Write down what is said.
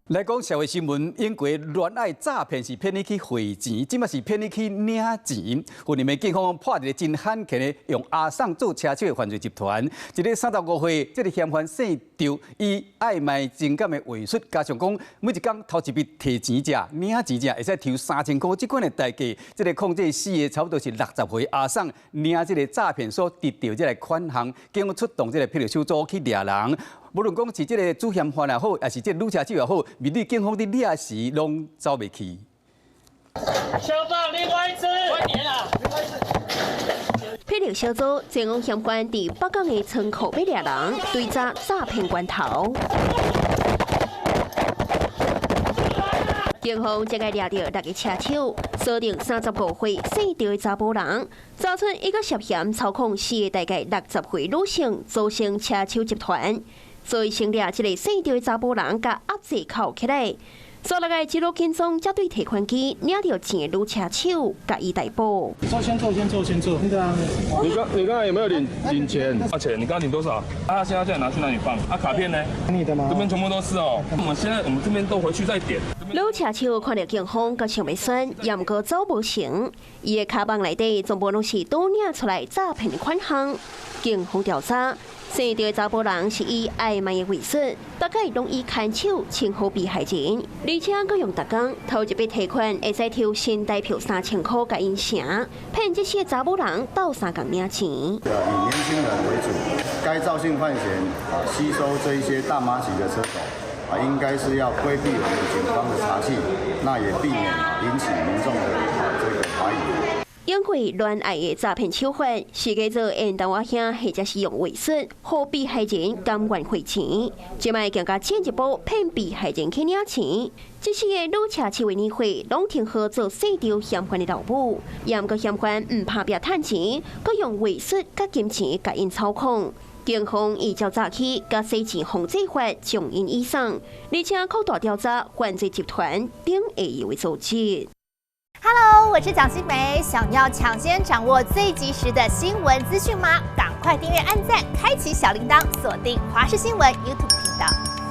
來講社會新聞，英國戀愛詐騙是騙你去匯錢，這擺是騙你去領錢。雲林的警方破一个真罕見的用阿送做車手的犯罪集團。一个35歲，這个嫌犯姓張，以曖昧情感的話術，加上講每一工頭一筆提錢者、領錢者會使抽3000箍，這款的代價，這个控制四个差不多是60歲阿送領這个詐騙所得著這个款項，警方出動這个霹靂手組去掠人。無論講是這个主嫌犯也好，抑是這个女車手也好，面對警方佇掠時，攏走袂去。小放另外一支，快點啦！霹靂小組前往嫌犯佇北港的倉庫欲掠人，追查詐騙關頭。警方這个掠著六个車手，鎖定35歲姓趙的查埔人，查出伊閣涉嫌操控四个大概60歲女性組成車手集團。所以先掠這个姓趙的查埔人，共壓制銬起來。煞落來一路跟蹤，才對提款機領著錢的女車手，共伊逮捕。說先做，先做，先做。對啊。你剛才有沒有領錢？多少錢？你剛剛領多少？啊，現在叫你拿去哪裡放？啊，卡片呢？你的嗎？這邊全部都是哦。我們現在我們這邊都回去再點。女車手看著警方，閣想欲諳，也毋過走無成。伊的跤蠓內底全部攏是拄領出來詐騙的款項。警方調查，姓趙的查埔人是以曖昧的話術，大概攏以牽手稱呼被害人，而且閣用逐工頭一筆提款會使抽新台票3000箍共𪜶成，騙這些查某人鬥相共領錢。以年輕人為主，該趙姓犯嫌啊，吸收這一些大媽級的車手啊，應該是要規避我們警方的查緝，那也避免引起民眾的這個懷疑。因為戀愛的詐騙手法，是叫做緣投仔兄，或者是用話術，予被害人甘願匯錢，這擺更加進一步騙被害人去領錢。這四个女車手的年歲，攏聽好做姓趙嫌犯的老母，也毋過嫌犯毋拍拚趁錢，閣用話術佮金錢共𪜶操控。警方依照詐欺佮洗錢防制法將𪜶移送，而且擴大調查犯罪集團頂下游的組織。 Hello，我是蔣新梅，想要搶先掌握最及時的新聞資訊嗎？趕快訂閱、按讚、開啟小鈴鐺，鎖定華視新聞 YouTube 頻道。